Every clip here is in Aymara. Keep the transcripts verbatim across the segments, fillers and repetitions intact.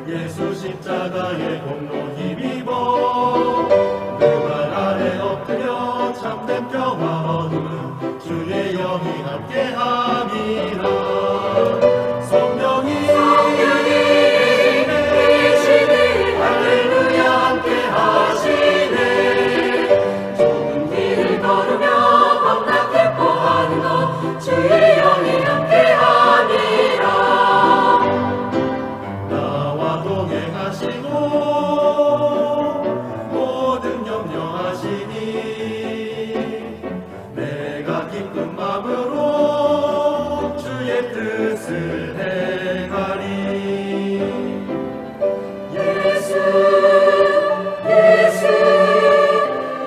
예수 십자가의 공로 힘입어 그 발 아래 엎드려 참된 평화 얻음은 주의 영이 함께 함이라. 성령이, 성령이 내리시네. 할렐루야 함께 하시네. 좁은 길을 걸으며 험난케 기뻐하는 것 주의 영이 함께 함이라. 나와 동행하시고 모든 염려하시니 내가 기쁜 마음으로 주의 뜻을 행하리. 예수, 예수,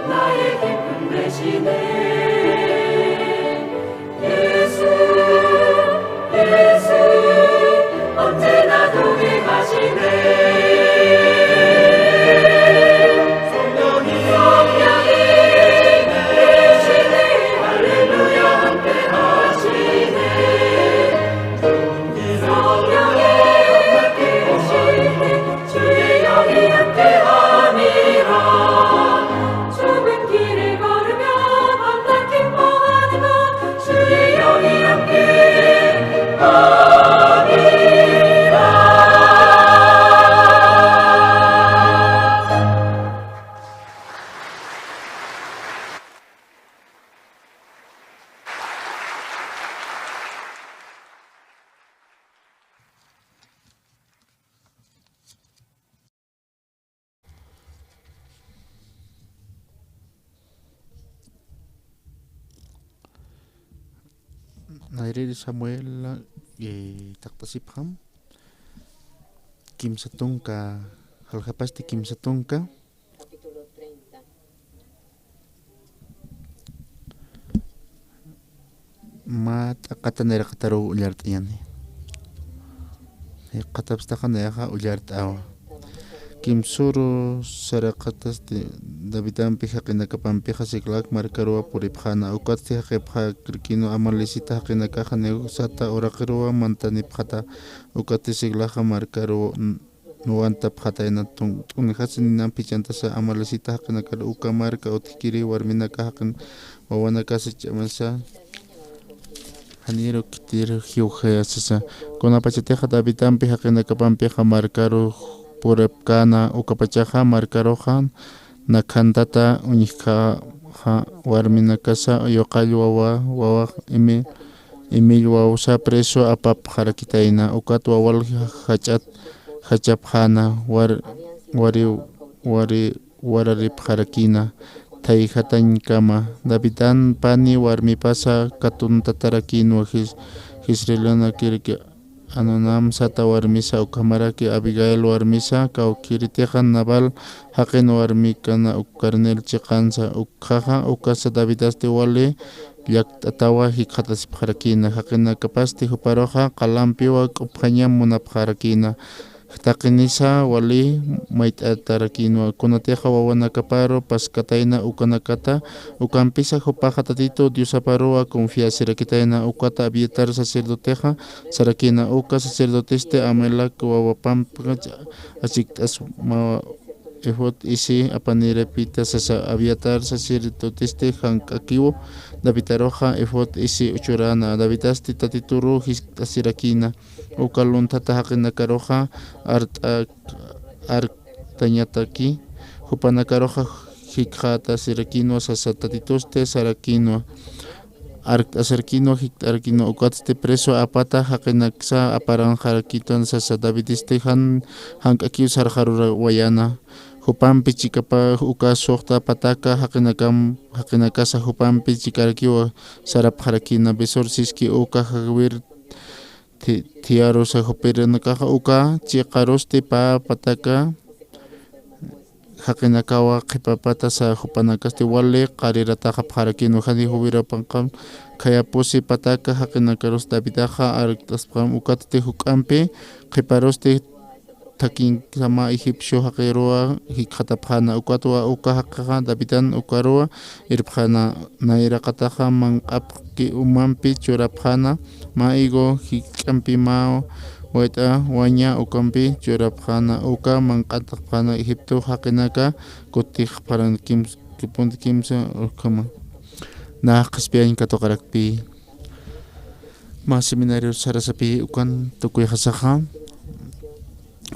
나의 기쁨 되시네. 예수, 예수, 언제나 동행하시네. 성령이, 성령이 내리시네. 할렐루야 함께 하시네. 성령이 함께 하시네. 주의 영이 함께 함이라. 좁은 길을 걸으며 험난 기뻐하는 것 주의 영이 함께 함이라. Nayrïr Samuel, eh, taqtasipxam. Kimsa tunka, jaljapasti kimsa tunka. Mä t'aqata nayraqataruw ullart'ayani. Jikxatapstaxa nayaxa ullart'awa. Kimsüru saraqatasti Davidampi jaqinakapampixa Siclag markaruwa puripxäna, ukatsti jaqipxarakïnwa amalecita jaqinakaxa, niw sata uraqiruwa mantanipxäta, ukatsti Siclag markaruw n-, nuwantapxätayna tun-, t'unjasi ninampi jichhantasa amalecita jaqinakar uka marka utjkiri warminaka jaqin wawanakasa ch'amasa janiru khitiru jiwjayasisa. Kunapachatixa Davidampi jaqinakapampixa markaru puripkäna, ukapachaxa markaruxa nakhantata uñjkhaxa warminakasa yuqall wawa, wawax imi-, imill wawsa preso apapxarakitayna, ukat wawal jach'at, jachapxäna, war-, wari, wari, wararipxarakïna thayjatañkama. Davidan pani warmipasa katuntatarakïnwa Jis-, Jisreelunakirki Anonam sata warmisa, ukhamaraki Abigail warmisa, kawkïritixa Nabal jaqin warmikana uk carnel chiqansa, ukhaxa, ukasa Davidasti wali llakt'atawa jikxatasipxarakïna, jaqinakapasti juparuxa qalampiwa k'upxañam munapxarakïna. Taqinisa wali mayt'atarakïnwa, kunatixa wawanakaparu paskatayna ukanakata, ukampisa jupaxa Tatitu Diosaparuwa confiasirakitayna, ukata Abiatar sacerdotexa sarakïna, uka sacerdotesti Ahimelec wawapamp achikt'asmawa, efod isi apanirapita sasa. Abiatar sacerdotesti jank'akiw Davidaruxa efod isi churana, Davidasti Tatituru jiskt'asirakïna. Uka lunthata jaqinakaruxa art'a-, artañataki, jupanakaruxa jikxatasirakïnwa sasa, Tatitusti sarakïnwa, arkt'asarkïnwa, jikxatarkïnwa, ukatsti preso apata jaqinaksa aparanxarakïtan sasa, Davidisti jan-, jank'akiw sarxaruwayäna. Jupampi chikapa uka suxta pataka jaqinakam-, jaqinakasa jupampi chikarakiwa sarapxarakïna, Besor siski uka jawir thi-, thiyarusa, jupirinakaxa uka chiqarusti pä pataka jaqinakawa qhipa patasa, jupanakasti wali qarirataxapxarakïnwa, jani juwirapanqam khayapusi pataka jaqinakarus Davidaxa arkt'aspxam, ukatsti juk'ampi qhiparusti thakinkama egipcio jaqiruwa jikxatapxäna, ukatwa uka jaqixa Davidan ukaruwa irpxäna, nayraqataxa manq'apki umampi churapxäna, mä higo jikch'ampi mä wayt'a waña ukampi churapxäna, uka manq'antxapxäna Egipto jaqinaka kutixparan kims-, kipunti kimsa ukhama. Nax qhispiyañ katuqarakpi. Mä seminario sarasapï ukan tukuyxasaxa,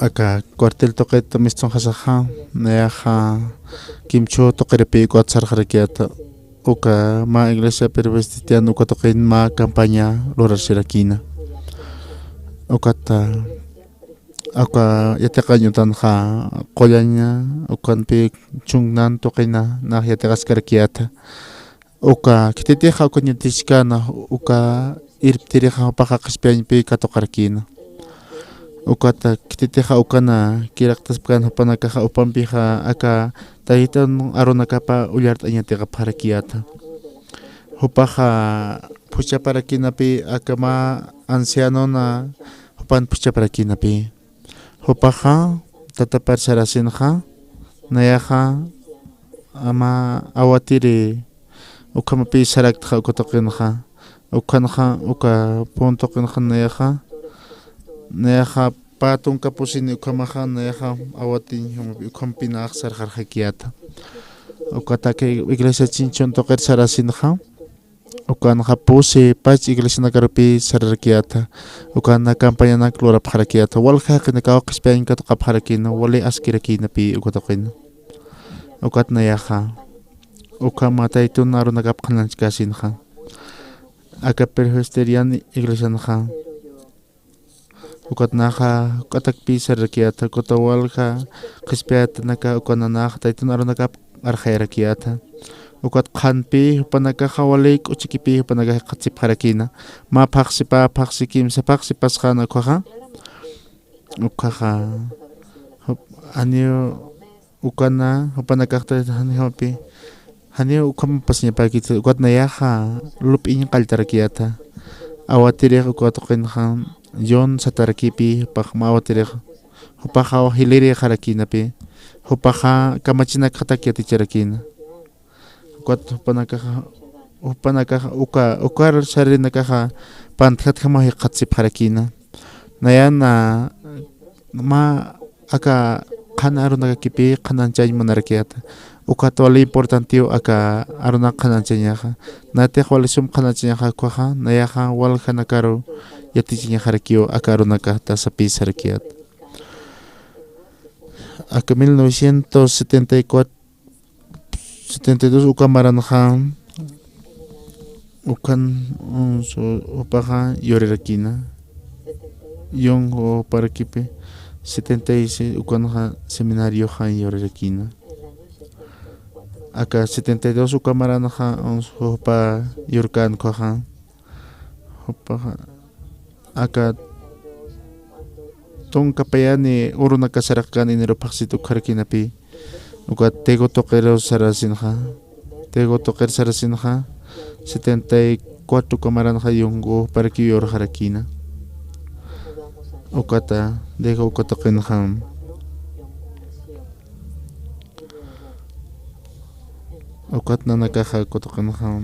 aka cuartel tuqit mistunxasaxa, nayaxa kimchhu tuqirapï ukat sarxarakiyäta. Uka mä iglesia presbiteriana uka tuqin mä campaña lurarsirakïna. Ukata, uka yatiqañ utanxa qullaña, ukanpï chunnan tuqina nax yatiqaskarakiyäta. Uka khititixa ukañ yatichkäna, uka irptirixa jupaxa qhispiyañpï katuqarakïna. Ukata khititixa ukana kiraqtaspkän jupanakaxa upampixa aka taytun arunakapa ullart'añ yatiqapxarakiyäta. Jupaxa phuchhaparakïnapï aka mä ancianona jupan phuchhaparakïnapï. Jupaxa tatapar sarasinxa, nayaxa mä awatiri ukhamapï saraktxa uka tuqinxa. Ukhanxa, uka pun tuqinxa nayaxa, nayaxa pä tunka pusini ukhamaxa, nayaxa awatiñ ukhamapï nax sarxarxakiyäta. Ukataki iglesia chinchhun tuqir sarasinxa, ukanxa pusi pach iglesianakarupï sararakiyäta. Ukan campañanak lurapxarakiyäta. Walja jaqinakaw qhispiyañ katuqapxarakïna, wali askirakïnapï uka tuqina. Ukat nayaxa ukhama taytun arunakap qhanañchkäsinxa, aka presbiterian iglesianxa. Ukat naxa juk'atakpï sararakiyäta, ukat walja qhispiyatanaka uka nanaxa taytun arunakap arxayarakiyäta. Ukat qhanpï jupanakaxa wali k'uchikipï jupanakax jikxatsipxarakïna. Mä phaxsi, pä phaxsi, kimsa phaxsi pasxäna ukhaxa. Ukhaxa, jup-, janiw ukana, jupanakaxta janjamapï, janiw ukhamapasiñapäkiti, ukat nayaxa lup'iñ qalltarakiyäta. Awatirix uka tuqinxa John satarakipï, jupax mä awatirix, jupaxa jilïrïxarakïnapï, jupaxa kamachinakxatak yaticharakïna. Ukat jupanakaxa, jupanakaxa uka, ukar sararinakaxa pantjatjamaw jikxatsipxarakïna. Nayan mä aka qhan arunakakipï qhanañchañ munarakiyäta. Ukat wali importantiw aka arunak qhanañchañaxa. Natix wali sum qhanañchañaxa ukhaxa, nayaxa waljanakaru yatichañaxarakiw aka arunakata sapï sarakiyäta. Aka mil novecientos setenta y cuatro, setenta y dos uka maranxa, ukan, mm, su-, jupaxa yurirakïna. Yun juparakipi, setenta y seis ukanxa seminarioxa yurirakïna. Aka setenta y dos uka maranxa, mm, jupa yurkän ukhaxa. Jupaxa aka tunka payani urunaka saraqkän dinero phaxsit ukharakïnapï. Ukat Tego tuqiru sarasinxa. Tego tuqir sarasinxa, setenta y cuatro uka maranxa yungu juparakiw yurxarakïna. Ukata Tego uka tuqinxa. Ukat nanakaxa uka tuqinxa,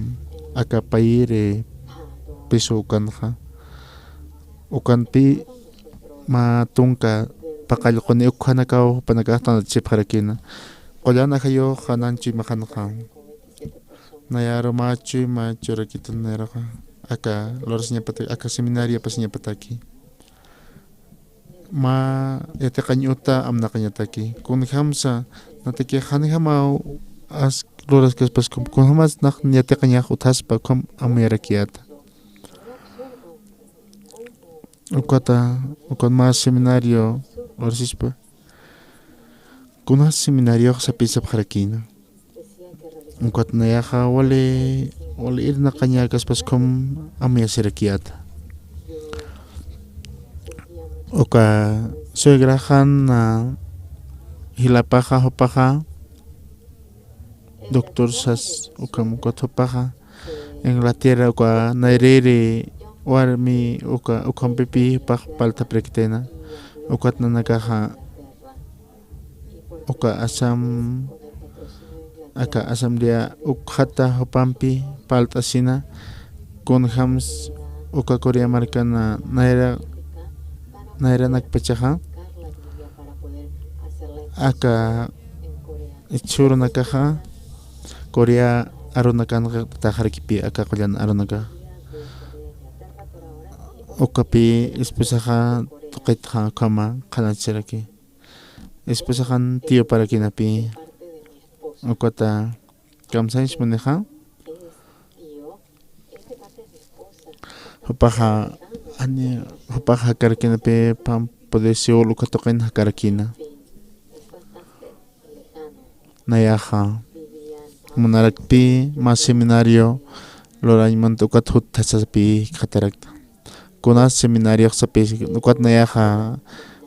aka payiri piso ukanxa, ukanpï mä tunka paqallquni ukhanakaw jupanakax tantatchipxarakïna. Qullan ajayux nayan chuymaqanxa. Nayaru mä chuyma churakitun nayruxa, aka lurasiñapataki, aka seminariopasiñapataki. Mä yatiqañ uta amnaqañataki. Kunjamsa, nataki janjamaw as luraskaspas kun-, kunjamas nax yatiqañax uthaspa ukham amuyarakiyäta. Ukata, ukat mä seminario lurasispa. Kunas seminariox sapïsapxarakïna. Ukat nayaxa wali, wali irnaqañäkaspas ukham amuyasirakiyäta. Uka suegraxan, ah, jilapaxa jupaxa, doctor sas, ukham ukat jupaxa, Inglaterra uka nayrïri warmi uka, ukhampipï jupax parlt'apirakitayna, ukat nanakaxa, uka asam, aka asamblea ukxata jupampi parlt'asina, kunjams uka Corea markana nayra Nayranakpachaxa aka ichhürunakaxa Corea arunakan qillqt'ataxarakipï, aka qullan arunakaxa. Ukapï esposaxa tuqitxa ukhama qhanachasaraki. Esposaxan tiyuparakinapï, ukata kamsañs munixa. Jupaxa, ani, jupaxa jakarakinapï pampu de Seúl uka tuqin jakarakina. Nayaxa munarakpï mä seminario lurañ munta ukat jutt'asapï jikxatarakta. Kunas seminariox sapï, ukat nayaxa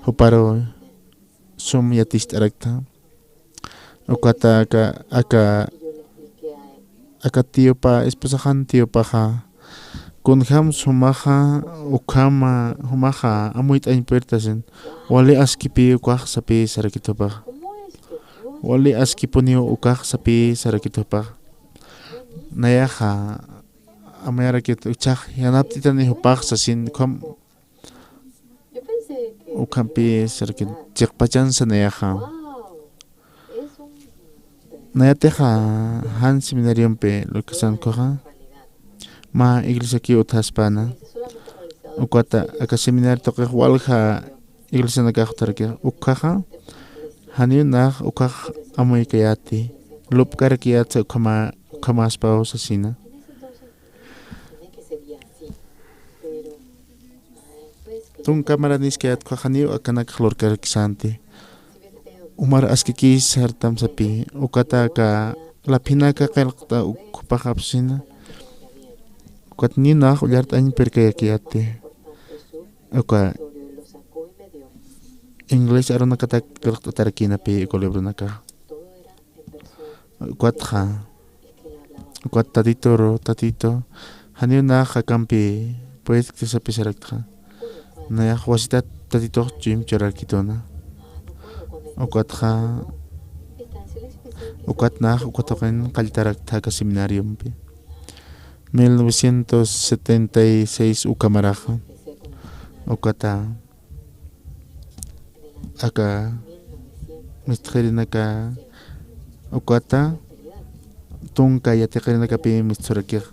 juparu sum yaticht'arakta. Ukata aka, aka, aka tiyupa, esposaxan tiyupaxa, kunjams jumaxa, ukhama, jumaxa amuyt'añ puerta sasin, wali askipï ukax sapï sarakit jupaxa. Wali askipuniw ukax sapï sarakit jupaxa. Nayaxa amuyarakit, jichhax yanapt'itani jupax sasin, ukham ukhampï sarakit chiqpachansa nayaxa. Nayatixa jan seminariompi lurkasan ukhaxa, mä iglesiakiw utjaspäna. Ukata aka seminario tuqix walja iglesianakax utjaraki, ukhaxa janiw nax ukax amuykayäti, lupkarakiyätsa ukhama, ukhamäspaw sasina. Tunka maraniskayät ukhax janiw akanakx lurkarakisänti. Umar askikis sartam sapï, ukata aka laphinaka qillqt'a uk jupax apsina. Ukat niy nax ullart'añ pirkayakiyäti. Uka inglés arunakatak qillqt'atarakïnapï uka libronakax. Ukatxa, ukat Tatituru, Tatitu, janiw nax jakampi puedkti sapï saraktxa. Nayax wasitat Tatitux chuyma churarakituna. Ukatxa, ukat nax uka tuqin qalltaraktxa aka seminariompi. Mil novecientos setenta y seis uka maraxa. Ukata aka mistxirinaka ukata tunka yatiqirinakapï mistsurakix.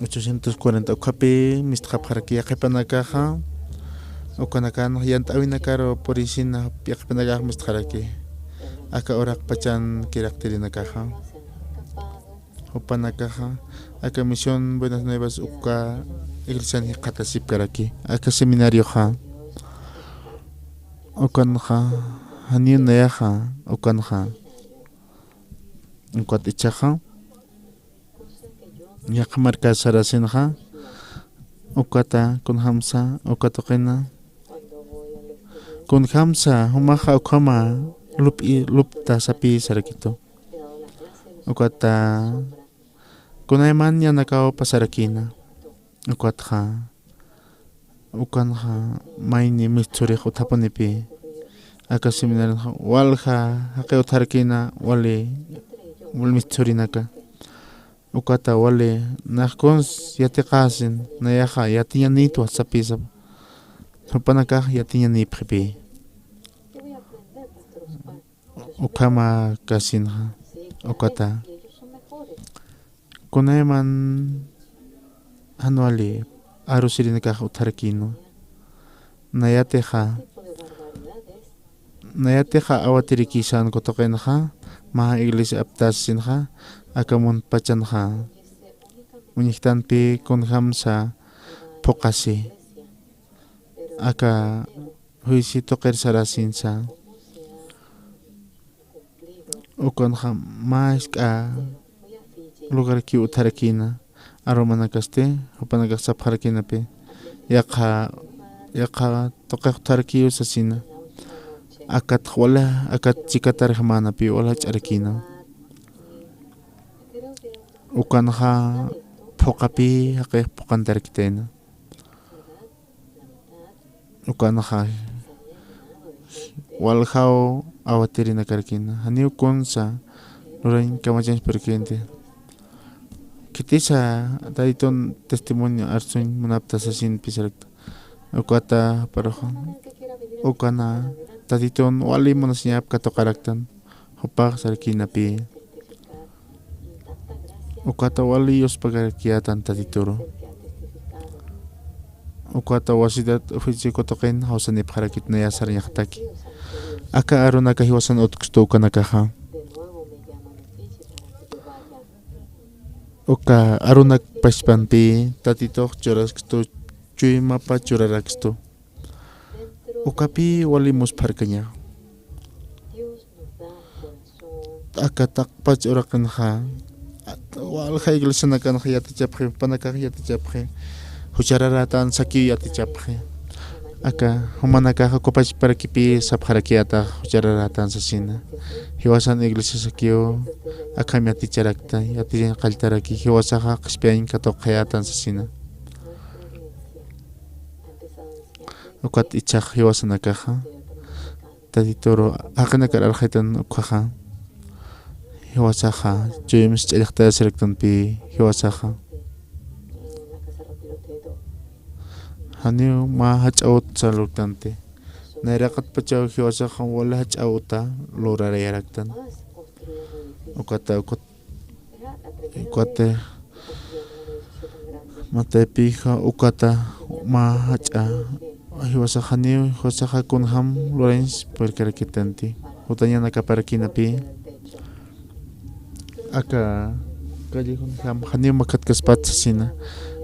Ochocientos cuarenta ukapï mistxapxaraki yaqhipanakaxa, ukanakan yant'äwinakaru purisina yaqhipanakax mistxaraki. Aka uraqpachan kiraqtirinakaxa. Jupanakaxa aka Misión Buenas Nuevas uka iglesian jikxatasipkaraki, aka seminarioxa. Ukanxa, janiw nayaxa, ukanxa. Ukat jichhaxa, yaqha marka sarasinxa, ukata, kunjamsa, uka tuqina. Kunjamsa, jumaxa ukhama lup'i, lupta sapï sarakitu. Ukata, kunayman yanakaw pasarakïna. Ukatxa, ukanxa mayni mistsurix utjapunipï. Aka seminarionxa walja jaqi utjarakïna wali, wal mistsurinaka. Ukata wali, nax kuns yatiqäsin, nayaxa yatiñanïtwa sapï sapa. Jupanakax yatiñanïpxipï. Ukhama kasinxa, ukata. Kunayman jan wali arusirinakax utjarakïnwa. Nayatixa, nayatixa awatirikïsän uka tuqinxa, mä iglesia aptasinxa, aka muntpachanxa. Uñjtanpï kunjamsa phuqasi. Aka juicio tuqir sarasinsa. Ukanxa mä jisk'a lugarkiw utjarakïna, arumanakasti, jupanakax sapxarakïnapï. Yaqha, yaqha tuqix utjarakiw sasina. Akatx wali, akat chikatarjamänapï, wal jach'arakïna. Ukanxa phuqapï jaqix phuqantarakitayna. Ukanxa waljaw awatirinakarkina. Janiw kunsa lurañ kamachañs purkïnti. Khitisa Tatitun testimonio arsuñ munapta sasinpï sarakta. Ukata, pero ukana Tatitun wali munasiñap katuqaraktan, jupax sarkïnapï. Ukata wali yuspakarakiyätan Tatituru. Ukata wasidad oficio kutuqin jawsanipxarakit naya sarñaxtaki. Aka arunaka jiwasan utjkstu ukanakaxa. Uka arunak pachpanpï Tatitux churaskstu, chuymapa churarakstu. Ukapï wali muspharkaña. Aka taqpach uraqinxa, walja iglesianakanxa yatichapxi, jupanakax yatichapxi, juchararätan sakiw yatichapxi. Aka jumanakax ukapachparakipï sapxarakiyätax juchararätan sasina. Jiwasan iglesia sakiw akham yaticharakta, yatichañ qalltaraki, jiwasaxa qhispiyañ katuqayätan sasina. Ukat ichhax jiwasanakaxa Tatituru jaqinakar arxaytan ukhaxa. Jiwasaxa chuymis ch'allxtayasiraktanpï jiwasaxa. Janiw mä jach'a ut saruktanti. Nayraqatpachaw jiwasaxa wali jach'a uta lurarayaraktan. Ukata, ukat Ukata, Mataypixa ukata mä jach'a jiwasax janiw, jiwasaxa kunjam lurañs purirkarakitanti. Jutañanakaparakïnapï. Aka callejunjam janiw makhatkaspat sasina.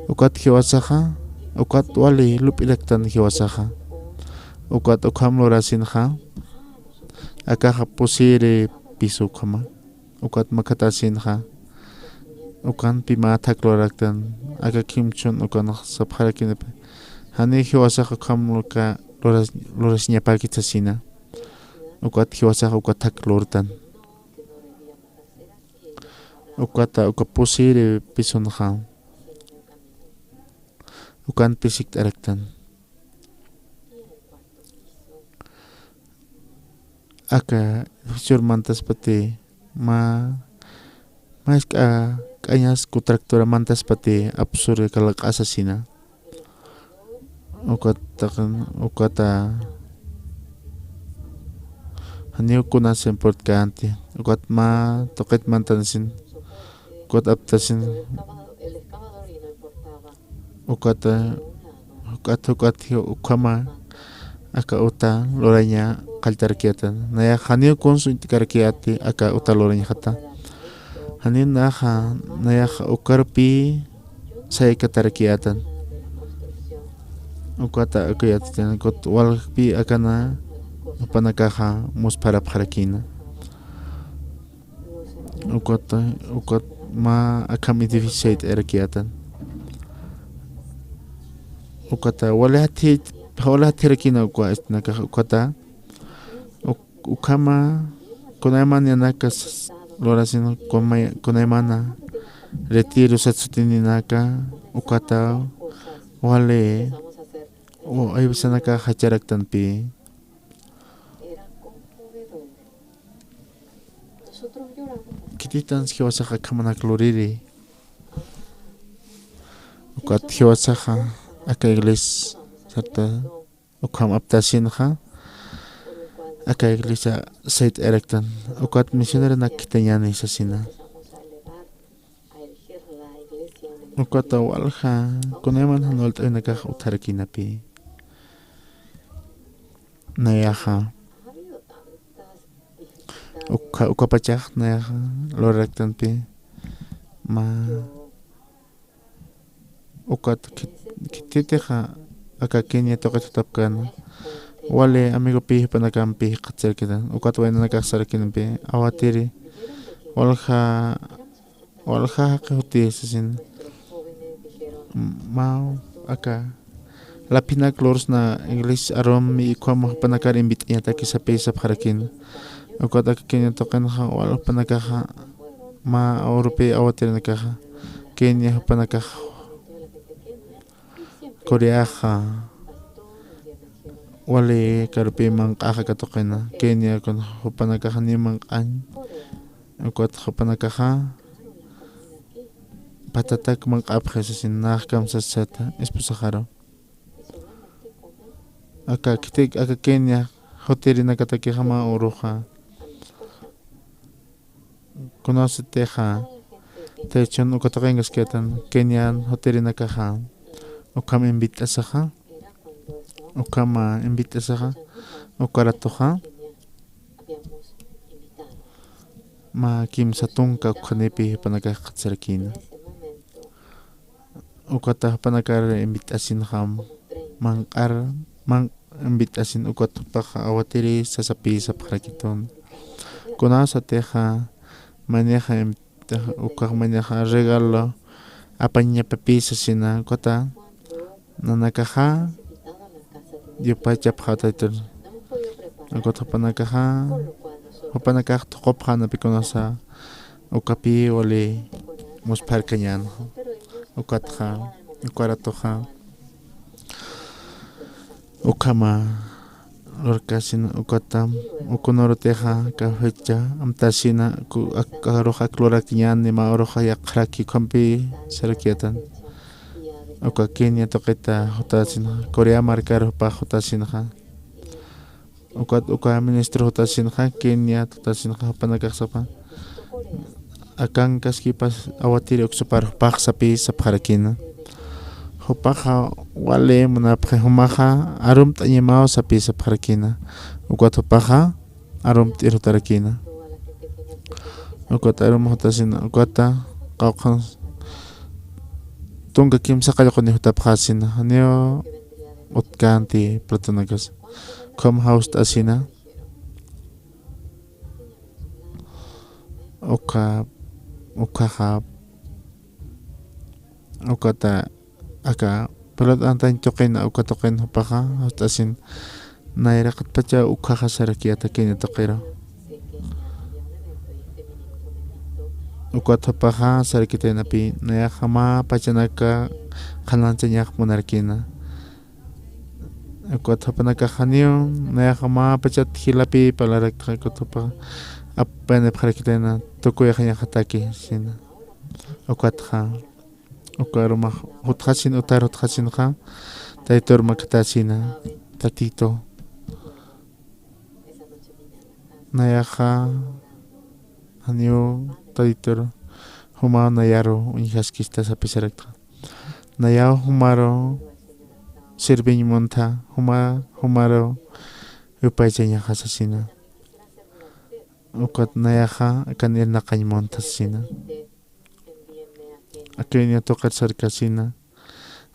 Ukat jiwasaxa, ukat wali lup'iraktan jiwasaxa. Ukat ukham lurasinxa. Akaxa pusiri piso ukhama. Ukat makhatasinxa, ukanpï mä thak luraraktan, aka kimchhun ukan sapxarakïnapï. Janiw jiwasax ukham luka luras-, lurasiñapäkit sasina. Ukat jiwasax uka thak lurtan. Ukata, uka pusiri pisunxa. Ukanpï sikt'araktan. Aka sur mantaspati, mä, mä jisk'a k'añas contractora mantaspati, apsur kalaq'a sasina. Ukat taqin, ukata, janiw kunas importkänti, ukat mä tuqit mantansin, ukat aptasin, Ukata, ukat, ukat, ukhama, aka uta luraña qalltarakiyätan. Nayax janiw kuns uñt'karakiyäti, aka uta lurañxata. Janiw naxa, nayax ukarupï saykatarakiyätan. Ukata, uka yatitan, ukat waljakpï akana, jupanakaxa, muspharapxarakïna. Ukat, ukat mä akham edificio sayt'ayarakiyätan. Ukata, wali jatjit, wali jatjirakïna uka, este, nakax ukata. Uk-, ukhama, kunayman yanakas lurasin, kunay-, kunaymana, retiro sat sutininaka, ukata, wali, o, ayvisanaka jacharaktanpï. Khititans jiwasaxa akhamanak luriri. Ukat jiwasaxa aka iglesia sarta ukham aptasinxa, aka iglesia sayt'ayaraktan, ukat misioneronak khithañäni sasina. Ukata walja, kunayman jan walt'awinakax utjarakïnapï. Nayaxa. Uka, ukapachax nayaxa luraraktanpï. Mä. Ukat khit-, khititixa aka Kenia tuqit jutapkäna. Wali amigopï jupanakampï jikxatasirakitan. Ukat waynanakax sarakïnapï. Awatiri. Walja Walja jaqi juti sasin. Mä aka laphinak lursna iglesia arum ukham jupanakar invit'añataki sapï sapxarakïna. Ukat aka Kenia tuqinxa wal jupanakaxa mä awrupï awatirinakaxa Kenia jupanakaxa Coreaxa wali karupï manq'axa katuqina. Kenia kun jupanakaxa ni manq'añ. Ukat jupanakaxa patatak manq'apxi sasin nax kamsasata esposaxaru. Aka khitik, aka Kenia jutirinakatakixa mä uruxa. Kunasatixa, taychun uka tuqinkaskatan Kenian jutirinakaxa, ukham invit'asaxa, ukham invit'asaxa, ukaratuxa, mä kimsa tunka ukkhanipi jupanakax qhatsarakïna. Ukata jupanakar invit'asinxam, manq'ar, man invit'asin ukat jupaxa awatiri sasapï sapxarakitun. Kunasatixa, maynixa invit'ax, ukax maynixa regalo apañapapï sasina, ukata nanakaxa yupaychapxätaytun. Ukat jupanakaxa, jupanakax thuqupxänapï kunasa, ukapï wali muspharkañänxa. Ukatxa, ukaratuxa, ukhama lurkasina, ukatam, uka urutixa, aka fecha amtasina, ku-, ak-, aka urux ak lurakiñäni, mä urux yaqharaki ukhampï sarakiyätan. Uka Kenia tuqita jutasinxa, Corea markar jupax jutasinxa. Ukat uka ministro jutasinxa, Kenia jutasinxa, jupanakax sapa, akankaskipas awatiri uksupar jupax sapï sapxarakïna. Jupaxa wali munapxi, jumaxa arumt'añamaw sapï sapxarakïna. Ukat jupaxa arumt'ir jutarakïna. Ukat arum jutasina, ukata qawqhan tunka kimsa qallquni jutapxasina, janiw utkänti platonakasa. Ukham jawst'asina, uka, ukaxa, ukata aka pelota antañ tuqina, uka tuqin jupaxa jawst'asin, nayraqatpacha ukhaxa sarakiyäta Kenia tuqiru. Ukat jupaxa sarakitaynapi, nayaxa mä pachanaka qhanañchañax munarakïna. Ukat jupanakax janiw, nayaxa mä pachat jilapï parlarakta, ukat jupaxa apayanipxarakitayna, tukuyaxañaxataki sina. Ukatxa, uka arumax jutxasin, utar jutxasinxa, Tatitur makhatäsina, Tatitu, nayaxa janiw Tatitur jumaw nayaru uñjaskista sapxaraktxa. Nayaw jumaru sirviñ muntha, juma, jumaru yupaychañaxa sasina. Ukat nayaxa akan irnaqañ muntha sasina. Kenia tuqir sarkasina,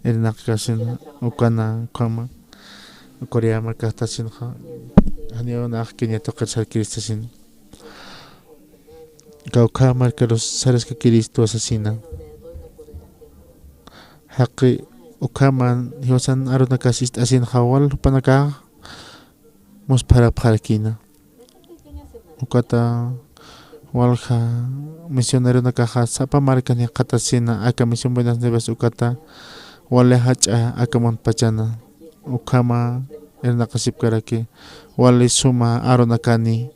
irnaqkasina, ukana ukhama Corea markax jutasinxa, janiw nax Kenia tuqir sarkirista sasina. Kawkha markarus saraskakiristu sasina. Jaqi ukhaman jiwasan arunakas ist'asinxa, wal jupanakax muspharapxarakïna. Ukata walja misioneronakaxa sapa markan jikxatasina, aka Misión Buenas Nuevas ukata wali jach'a aka muntpachana. Ukhama irnaqasipkaraki, wali suma arunakani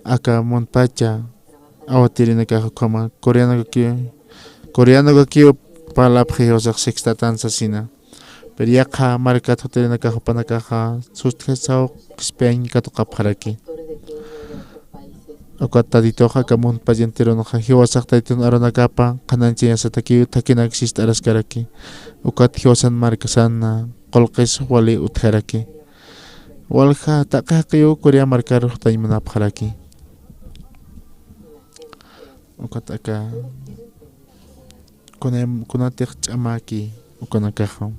aka muntpacha awatirinakax ukhama coreanokakiw, coreanokakiw parlapxi jiwasax sextatan sasina. Pero yaqha markat jutirinakax jupanakaxa sustjasaw qhispiyañ katuqapxaraki. Ukat Tatitux aka muntpach enteronxa jiwasax Tatitun arunakapa qhanañchañasatakiw, thakhinak sist'araskaraki. Ukat jiwasan markasan qullqis wali utjaraki. Walja taqi jaqiw Corea markar jutañ munapxaraki. Ukat aka kunay, kunatix ch'amäki ukanakaxa.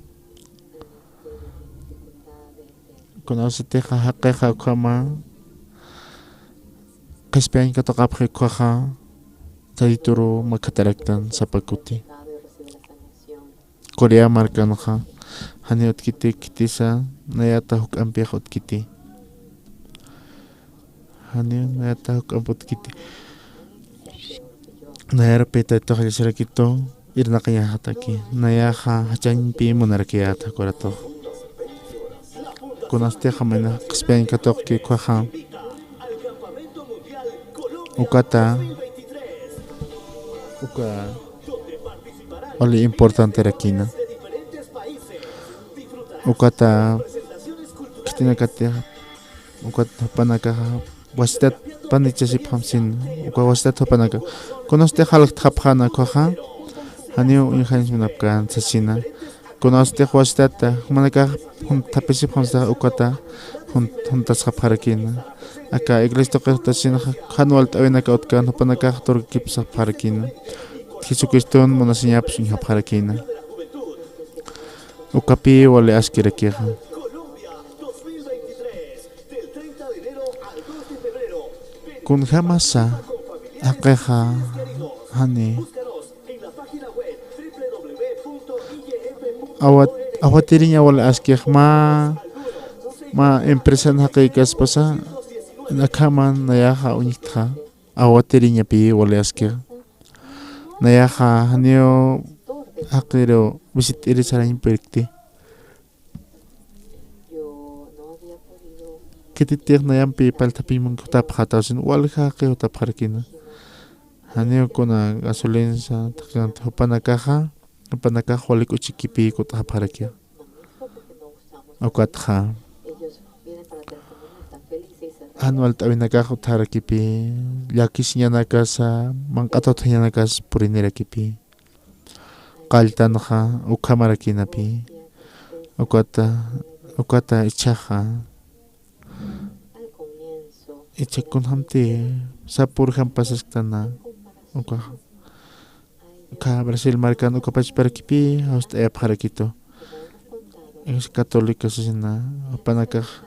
Kunasatixa jaqixa ukhama qhispiyañ katuqapxi ukhaxa, Tatituru makhataraktan sapa kuti. Corea markanxa, janiw utkiti khitisa, nayata juk'ampix utkiti. Janiw nayata juk'amp utkiti. Nayarupi Tatitux jallsarakitu, irnaqañaxataki. Nayaxa jachañpi munarakiyäta, ukaratu. Kunasatixa mayni qhispiyañ katuqki ukhaxa. Ukata, uka wali importanterakïna. Ukata Ukatinakatix, ukat jupanakaxa wasitat panichasipxam sin, uka wasitat jupanaka. Kunasti jalktxapxäna ukhaxa, janiw uñjañs munapkän sasina. Kunasti wasitat jumanakax jun-, thaphisipxam sasa ukata jun-, juntasxapxarakïna. Aka iglesia tuqix sasina jan walt'äwinaka utjkän jupanakax turkipsxapxarakïna. Jesucriston munasiñaps uñjapxarakïna. Ukapï wali askirakixa. Kunjamasa jaqixa jani awat-, awatiriña wali askix mä, mä empresan jaqïkaspasa, akhaman nayaxa uñjtxa, awatiriñapï wali askix. Nayaxa janiw jaqiru visit'iri sarañ pirkti. Khititix nayampi pallthapiñ munkutapxätaw sin walja jaqi jutapxarakïna. Janiw kuna gasolinsa thaqhant jupanakaxa, jupanakax wali k'uchikipï kut'xapxaraki. Ukatxa jan walt'äwinakax utjarakipï, llakisiñanakasa, manq'at utjañanakas purinirakipï. Qalltanxa ukhamarakïnapï. Ukata, ukata ichhaxa, ichha kunjamti sapürjam pasasktana, ukaxa. Aka Brasil markan uka pachparakipï jawst'ayapxarakitu. Iglesia Católica sasina, jupanakax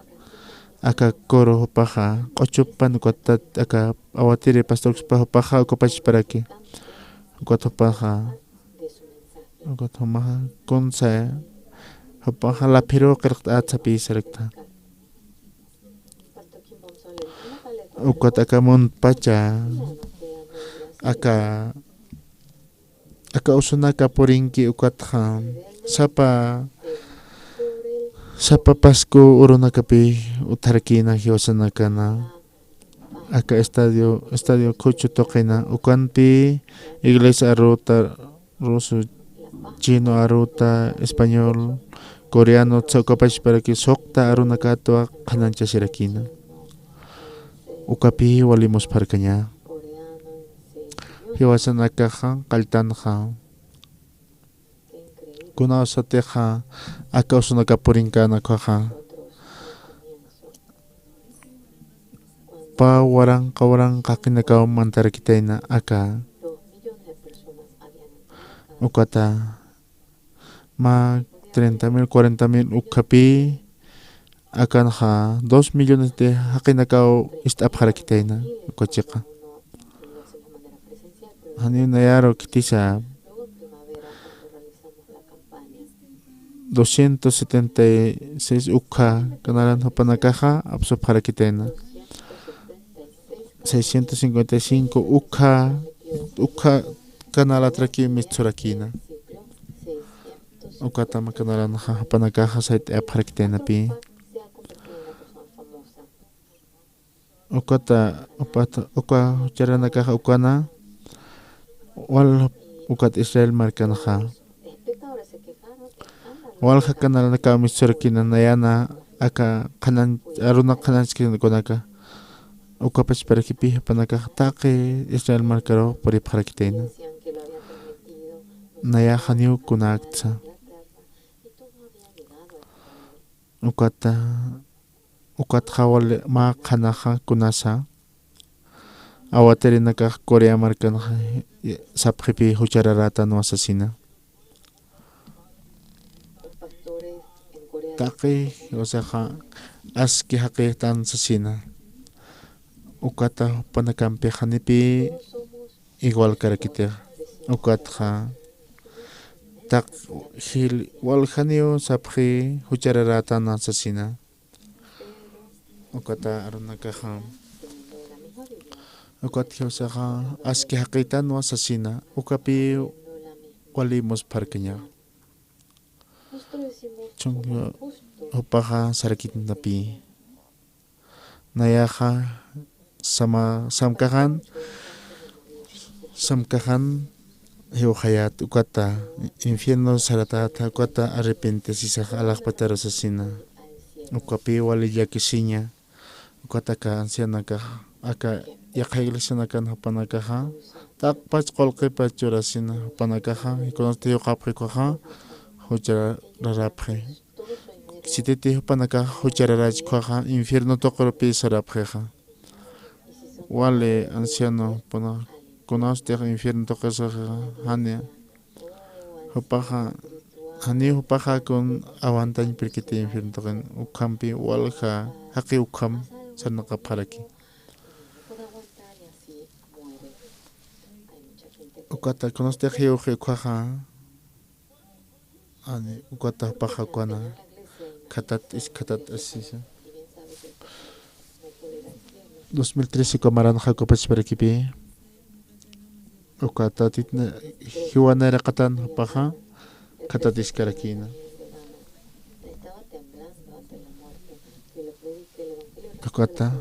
aka coro jupaxa q'uchupan ukatat aka awatiri pastorkspa jupaxa uka pachparaki. Ukat jupaxa, ukat jumaxa kunsa, jupaxa laphiru qillqt'at sapï sarakta. Ukat aka muntpacha, aka, aka usunaka purinki ukatxa, sapa, sapa Pascu urunakapï utjarakïna jiwasanakana. Aka estadio, estadio Khuchu tuqina, ukanpï iglesia aruta, ruso, chino aruta, español, coreano, uka pachparaki suqta arunakatwa qhanañchasirakïna. Ukapï wali muspharkaña. Jiwasanakaxa, qalltanxa, kunawsatixa aka usunaka purinkänakxa, pä waranqa waranqa jaqinakaw mantarakitayna aka. Ukata mä treinta mil, cuarenta mil ukhapï, akanxa dos millones de jaqinakaw ist'apxarakitayna uka chiqa. Janiw nayaru khitisa doscientos setenta y seis ukha kanalan jupanakaxa apsupxarakitayna. Seiscientos cincuenta y cinco ukha, ukha kanalatraki mistsurakïna. Ukatama kanalanxa jupanakaxa sayt'ayapxarakitaynapi. Ukata, upat, uka jucharanakaxa ukana, wal ukat Israel markanxa. Walja kanalanakaw mistsurakïna nayana aka qhanan-, aruna qhanañchkisnakunaka. Uka pachparakipï jupanakax taqi Israel markaruw puripxarakitayna. Nayax janiw kunaktsa. Ukata, ukatxa wali mä qhanaxa kunasa, awatirinakax Corea markanxa sapxipï juchararätanwa sasina. Taqi, o sea, aski jaqïtan sasina. Ukata jupanakampi janipï igualkarakitix. Ukatxa taq jil waljaniw sapxi juchararätana sasina. Ukata arunakaxa, ukat jiwasaxa aski jaqïtanwa sasina, ukapï wali muspharkaña. Chunka jupaxa sarakitnapï. Nayaxa sama-, samkaxan, samkaxan jiwxayät ukata, infierno saratäta ukata arrepentesisax alaxpataru sasina. Ukapï wali llakisiña. Ukat aka ancianakaxa, aka yaqha iglesianakan jupanakaxa, t'aqpach qullqipach churasina jupanakaxa, kunasti yuqapxi ukhaxa, juchararapxi. Sititi jupanakaxa juchararach ukhaxa, infierno tuqirupï sarapxixa. Wali anciano jupana, kunastix infierno tuqirsaxa, jani. Jupaxa, janiw jupaxa kun aguantañ pirkiti infierno tuqin, ukhampi walja, jaqi ukham sarnaqapxaraki. Ukata kunastix jiwxi ukhaxa, ani, ukata jupaxa ukana, khatat is, khatat asisa. Dos mil trece uka maranxa uka pachparakipï. Uka Tatit na, jiwa nayraqatan jupaxa khatatiskarakïna. Ukata,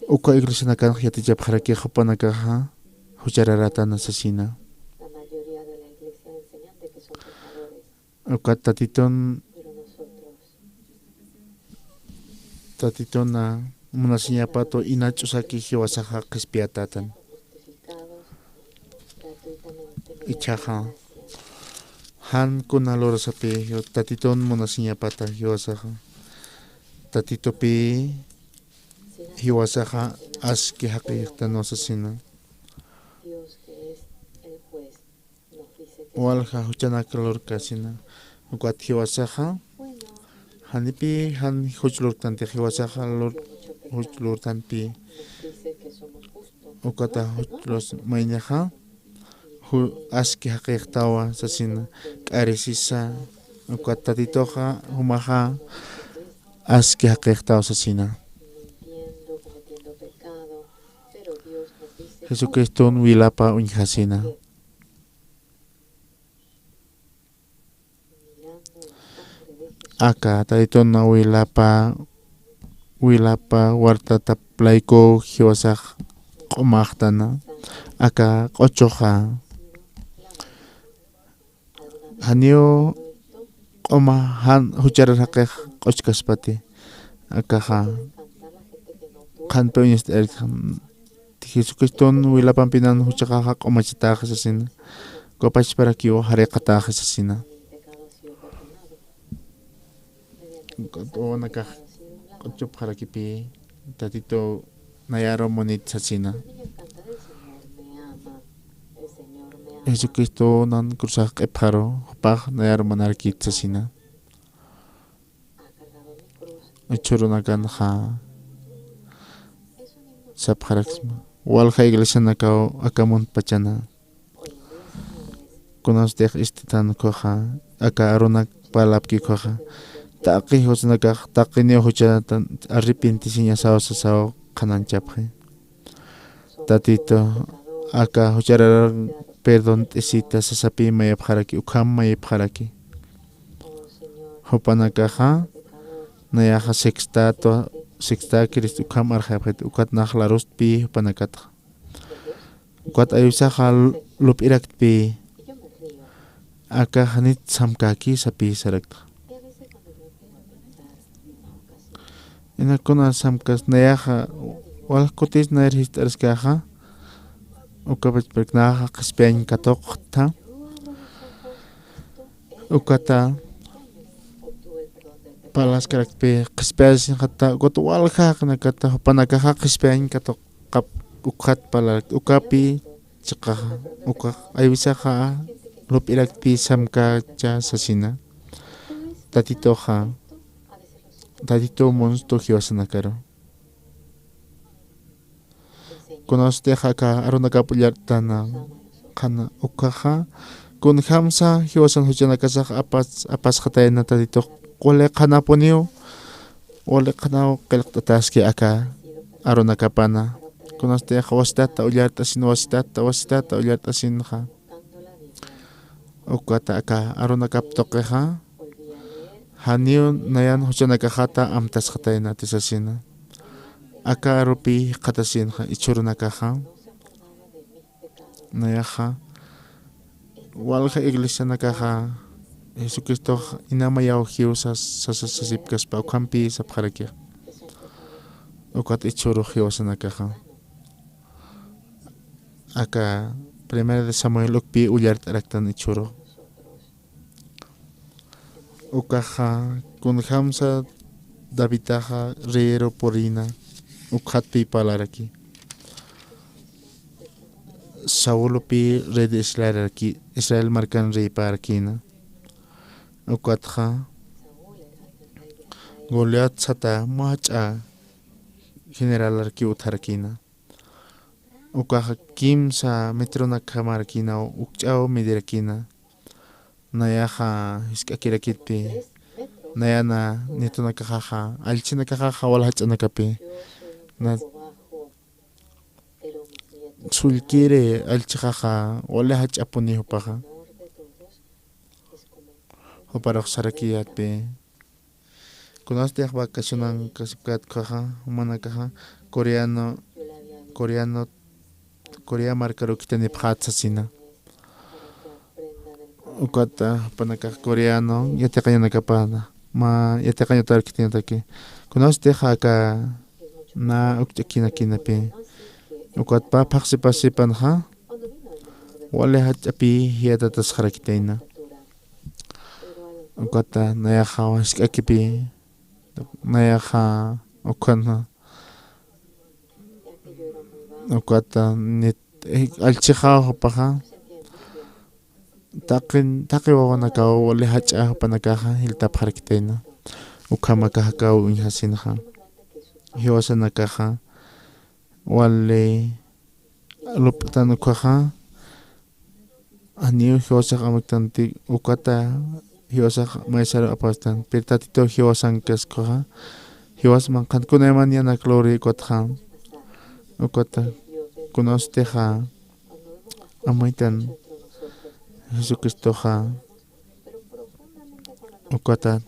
uka iglesianakanx yatichapxaraki jupanakaxa juchararätana sasina. Ukat Tatitun, Tatitun munasiñapat ina ch'usaki jiwasaxa qhispiyatätan. Ichhaxa, jan kuna lurasapï, Tatitun munasiñapata jiwasaxa. Tatitupï jiwasaxa aski jaqiyxtanwa sasina. Walja juchanak lurkasina. Ukat jiwasaxa, janipï jan juch lurktantix, jiwasaxa lur, juch lurtanpï. Ukata juch lursa maynixa, ju, aski jaqiyxtawa sasina, k'arisisa. Ukat Tatituxa, jumaxa, aski jaqiyxtawa sasina. Jesucriston wilapa uñjasina. Aka Tatitun wilapa, wilapa wartatap layku jiwasax q'umaxtana. Aka q'uchuxa, janiw q'uma jan jucharar jaqix q'uchkaspati. Akaxa qhanpi uñast'ayaraktan, Jesucriston wilapampinan juchaxaxa q'umachataxa sasina. Uka pachparakiw jariqataxa sasina. Ukat wawanakax q'uchupxarakipï, Tatitu nayaru munit sasina. Jesucristonan cruzax q'ipxaru, jupax nayaru munarakit sasina. Jichhürunakanxa sapxaraksma, walja iglesianakaw aka muntpachana. Kunastix ist'itan ukhaxa, aka arunak parlapki ukhaxa, taqi juchanakax, taqiniw juchatan arrepentisiñasaw sasaw qhananchapxi. Tatitu, aka juchararak perdont'isita sasapï mayapxaraki, ukham mayapxaraki. Jupanakaxa, nayaxa sextato, sexta Cristo ukham arxayapxit, ukat nax larustpï jupanakatxa. Ukat aywisaxa lup'iraktpï, akax janit samkäki sapï saraktxa. Ina kuna samkas nayaxa, walja kutis nayar jist'ariskäxa, uka pachparak nayaxa qhispiyañ katuqta, ukata parlaskarakpï, qhispiyasinxata, ukat walja jaqinakata, jupanakaxa qhispiyañ katuqap, ukat parlarakta, ukapï chiqaxa, ukax aywisaxa lup'iraktpï samkächa sasina. Tatituxa, Tatitu munstu jiwasanakaru. Kunastix aka arunakap ullartana qhana ukaxa, kunjamsa jiwasan juchanakasax apas, apasxatayna Tatitux, quli qhanapuniw, wali qhanaw qillqt'ataski aka arunakapana. Kunastix wasitata ullart'asin, wasitata, wasitata ullart'asinxa. Ukata aka arunakap tuqixa, janiw nayan juchanakaxata amtasxataynati sasina. Aka arupï jikxatasinxa jichhürunakaxa. Nayaxa, walja iglesianakaxa, Jesucristox inamayaw jiwsa sasa sasipkaspa ukhampi sapxarakix. Ukat ichhürux jiwasanakaxa. Aka primera de Samuel ukpi ullart'araktan ichhürux. Ukaxa kunjamsa Davidaxa reyru purina ukxatpi parlaraki. Saulupi rey de Israel, Israel markan reyparakïna. Ukatxa Goliat sata mä jach'a generalarakiw utjarakïna. Ukaxa kimsa metronakjamarakïna, ukch'aw medirakïna. Nayaxa jisk'akirakitpi, nayana nietonakaxaxa, allchhinakaxaxa wal jach'anakapi. Na sullkiri allchhixaxa wali jach'apuni jupaxa. Juparux sarakiyätpi. Kunasti vacacionankasipkät ukhaxa, jumanakaxa coreano, coreano, Corea markaru khitinipxät sasina. Ukat jupanakax coreano yatiqañanakapana, mä yatiqañatar khitinataki. Kunasti aka na ukch'akinakïnapi. Ukat pä phaxsipasipanxa wali jach'api jiyatatasxarakitayna. Ukata nayaxa jisk'akipi, nayaxa ukhanxa. Ukata nit, eh, allchhixaw jupaxa. Taqi, taqi wawanakaw wali jach'a jupanakaxa jiltapxarakitayna. Ukham aka jakaw uñjasinxa. Jiwasanakaxa wali lup'tan ukhaxa. Janiw jiwasax amuytanti ukata jiwasax maysaru apastan. Pero Tatitu jiwasankas ukhaxa. Jiwas manqhan kunayman yana gloria ukatxa. Ukata kunawstixa amuytan Jesucristoxa. Ukata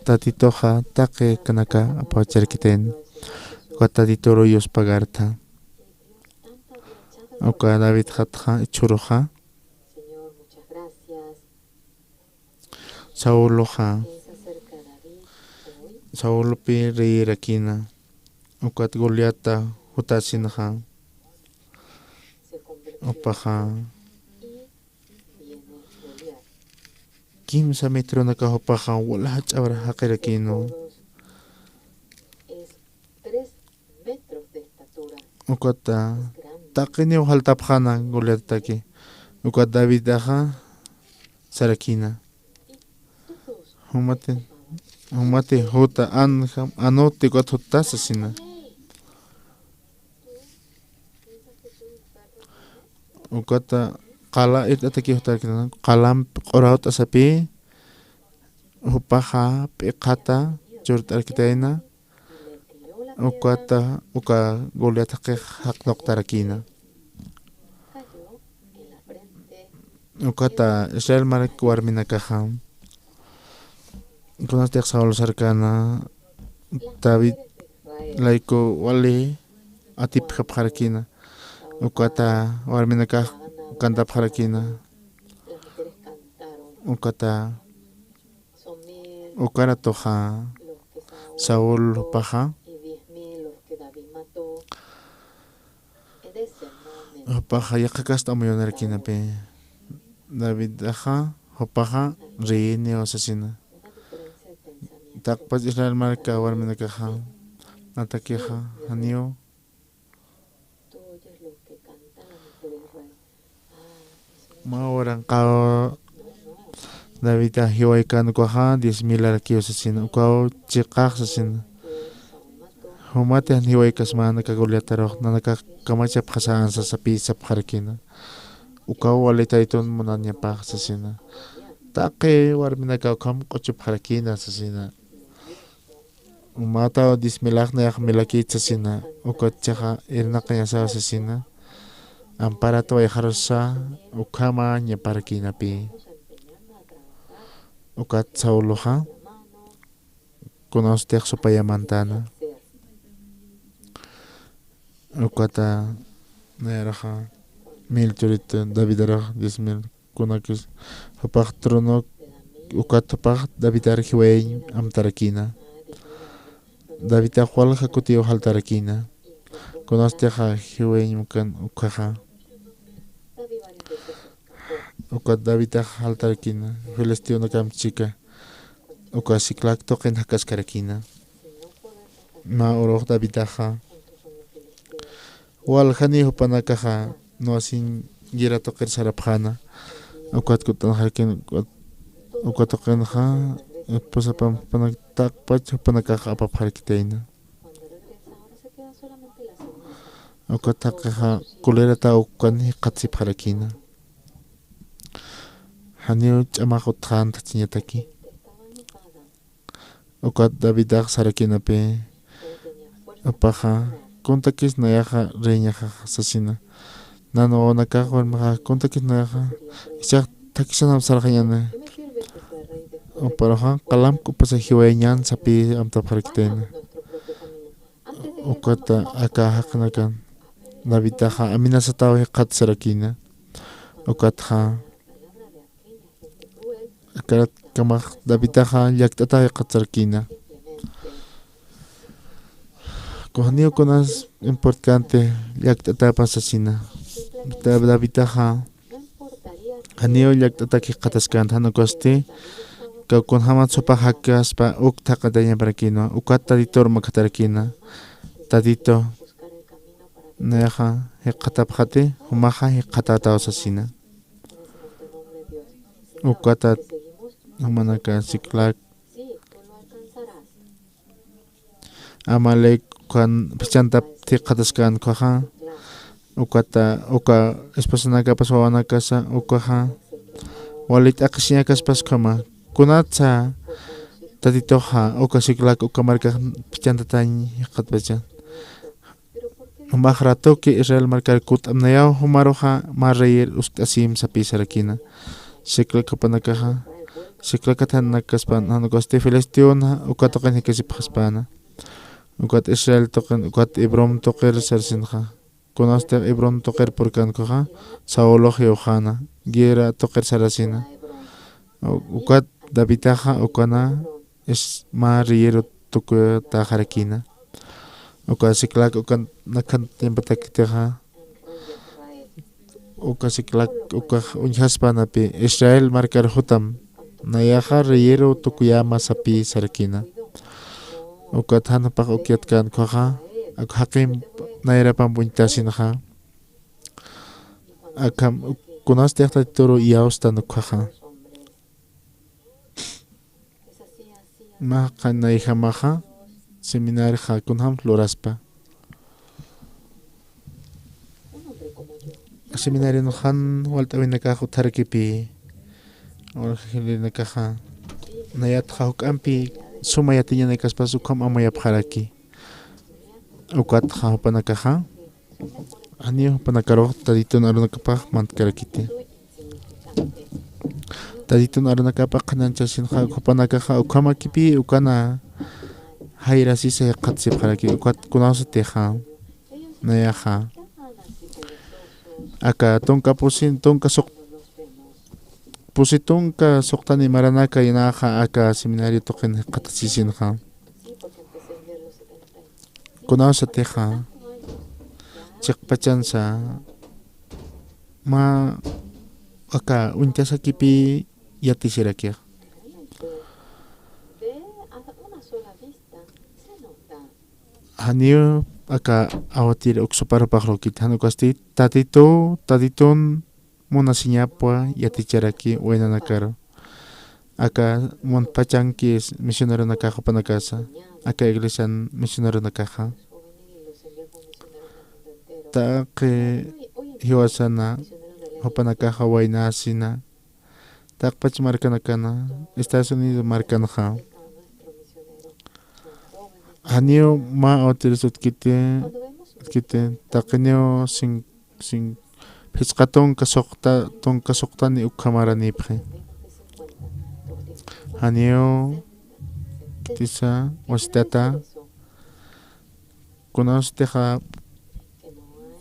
Tatituxa taqi kanaka apawacharakitayna. Ukat Tatituru yuspagartha. Uka Davidxatxa ichhüruxa. Sauluxa. Saulupi reyirakïna. Ukat Goliatta jutasinxa. Jupaxa. Kimsa metronaka jupaxa wali jach'awar jaqirakïnwa. Ukata taqiniw jaltapxäna Goliattaki. Ukat Davidaxa sarakïna. Jumati, jumati juta, an, anuti ukat juta sasina. Ukata qala irt'ataki jutarakitayna, qalamp q'urawt'asapi, jupaxa p'iqhata churt'arakitayna, ukata, uka Goliat jaqix jaqnuqtarakïna. Ukata Israel mark warminakaxa, kunastix Saul sarkäna, David layku wali atipjapxarakïna. Ukata warminakax kantapxarakïna. Ukata ukaratuxa Saul jupaxa, jupaxa yaqhakast amuyunarakïnapi. Davidaxa jupaxa reyiniw sasina. Taqpach Israel marka warminakaxa natakixa janiw. Mä waranqaw Davidxa jiwaykän ukaxa diez milarakiw sasina, ukaw chiqax sasina. Jumati jan jiwaykasmän aka Goliatarux, nanakax kamachapxasän sasapï sapxarakïna. Ukaw wali Tatitun munañapax sasina. Taqi warminakaw ukham q'uchupxarakïna sasina. Umätaw diez milax nayax milakït sasina, ukat chiqa irnaqañasaw sasina, amparat wayxarusa ukhama ñaparakïnapï. Ukat Sauluxa kunawstix supaya mantäna. Ukata nayaraxa mil churita Davidarux diez mil kunakis jupax tronok ukat jupax Davidar jiwayañ amtarakïna. Davidax walja kutiw jaltarakïna. Kunasatixa jiwayañ ukan ukhaxa. Ukat Davidax jaltarakïna, filisteonakamp chika. Uka Ciklac tuqin jakaskarakïna. Mä urux Davidaxa waljaniw jupanakaxa nuwasiñ guerra tuqir sarapxäna. Ukat kutt'anxarakïna, ukat, uka tuqinxa, esposapamp jupanak taqpach jupanakax apapxarakitayna. Ukat jaqixa colerataw ukan jikxatsipxarakïna. Janiw ch'amax utjäntatiñataki. Ukat Davidax sarakïnapï, jupaxa, kuntakis nayaxa reyñaxaxa sasina. Nän wawanakax warmixa, kuntakis nayaxa, jichhax thakishanam sarxañäni. Juparuxa, qalamp k'upasa jiwayañän sapï amtapxarakitayna. Ukata aka jaqinakan Davidaxa amenazataw jikxatsarakïna. Ukatxa, akarakamax Davidaxa llakt'ataw jikxatsarakïna. Janiw kunas importante llakt'atäpa sasina. Davidaxa janiw llakt'atak jikxataskänti, jan ukasti, kunjämas jupax jakaspa uk thaqatayañaparakïnwa, ukat Tatitur makatarakïna. Tatito, nayaxa jikxatapxati, jumaxa jikxatätaw sasina. Ukata jumanaka Ciklac, Amalec ukan phichhantap jikxataskän ukhaxa, ukata, uka esposanakapas wawanakasa, ukaxa, wali t'aqhisiñakaspas ukhama, kunatsa Tatituxa, uka Ciklac uka markax phichhantatañ jikxatpacha. Jumax ratuki Israel markar kutt'amnayaw, jumaruxa mä reyir uskt'asim sapï sarakïna. Ciklac jupanakaxa, Ciklac jathanakaspan, jan ukasti filisteona uka tuqin jikxasipxaspäna. Ukat Israel tuqin, ukat Hebrón tuqir sarasinxa. Kunastix Hebrón tuqir purkän ukhaxa, Saulux jiwxäna, guerra tuqir sarasina. U-, ukat Davidaxa ukana, es mä reyir tukutäxarakïna. Uka Ciklac ukan nakhan tiempotakitixa, uka Ciklac ukax uñjaspänapï, Israel markar jutam, nayaxa reyir tukuyäma sapï sarakïna. Ukat jan jupax uk yatkän ukhaxa, ak jaqimp nayarapamp uñtasinxa. Akham, kunastix Tatitur iyawstan ukhaxa. Mä qhanayjamaxa, seminarixa kunjam luraspa. Seminarion jan walt'äwinakax utjarakipï, evangelionakaxa, nayatxa juk'ampi suma yatiñanakaspas ukham amuyapxaraki. Ukatxa jupanakaxa, janiw jupanakarux Tatitun arunakapax mantkarakiti. Tatitun arunakapa qhanañchasinxa, jupanakaxa ukhamakipï ukana jayrasisa jikxatsipxaraki, ukat kunawsatixa, nayaxa, aka tunka pusin, tunka suq-, pusi tunka suqtani maranaka yänaxa aka seminario tuqin jikxatasisinxa. Kunawsatixa, chiqpachansa, mä aka uñtasakipï yatisirakix. Janiw aka awatir uksupar jupax lurkiti, jan ukasti, Tatitu, Tatitun munasiñapwa yaticharaki waynanakaru. Aka muntpachanki misioneronakax jupanakasa, aka iglesian misioneronakaxa. Taqi jiwasana jupanakaxa waynasina, taqpach markanakana, Estados Unidos markanxa. Janiw mä awatirus utkiti, utkiti, taqiniw sin sin phisqa tunka suqta, tunka suqtani ukhamaranipxi. Janiw, tisa, wasitata, kunawsatixa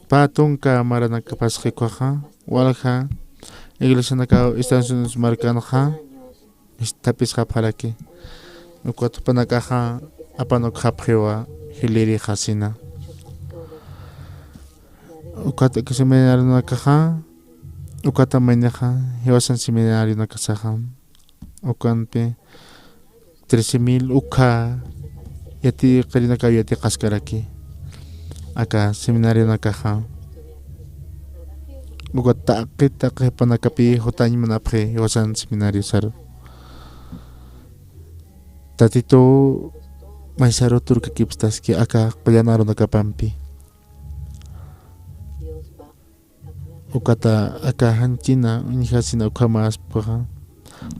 pä tunka maranakapasxi ukhaxa, walja iglesianakaw Estados Unidos markanxa, Isthapisxapxaraki. Ukat jupanakaxa apanukxapxiwa jilirixasina. Ukat aka seminarionakaxa, ukata maynixa jiwasan seminarionakasaxa, ukanpi trece mil ukha yatiqirinakaw yatiqaskaraki aka seminarionakaxa. Ukat taqi taqi jupanakapi jutañ munapxi jiwasan seminariosar. Tatitu maysaru turkakipstaski aka qullan arunakapampi. Ukata aka janchina uñjasina ukhama aspxa,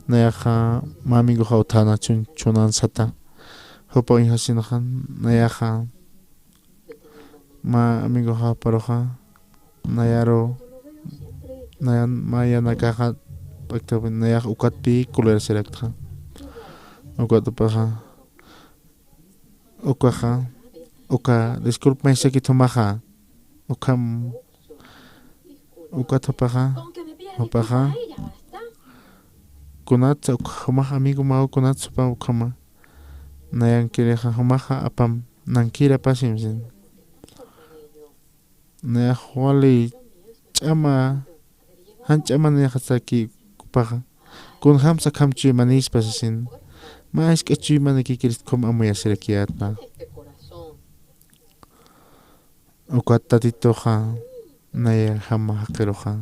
nayaxa mä amigoxa utjäna chun-, chunan sata. Jupa uñjasinxa nayaxa mä amigoxa juparuxa, nayaru, nayan, mä yanakaxa p'aktawi, nayax ukatpï colerasiraktxa. Ukat jupaxa, ukaxa, uka, disculpa, maysakit jumaxa, ukham, ukat jupaxa, jupaxa, kunatsa, uk-, jumax amigo mä, kunatsa jupa ukhama. Nayankirixa jumaxa apam, nankirapasim sin. Nayax wali ch'ama, jan ch'ama nayaxasaki jupaxa. Kunjamsa akham chuymanispa sasin. Mä jisk'a chuymanakikirist ukham amuyasirakiyätna. Ukat Tatituxa nayjam jaqiruxa.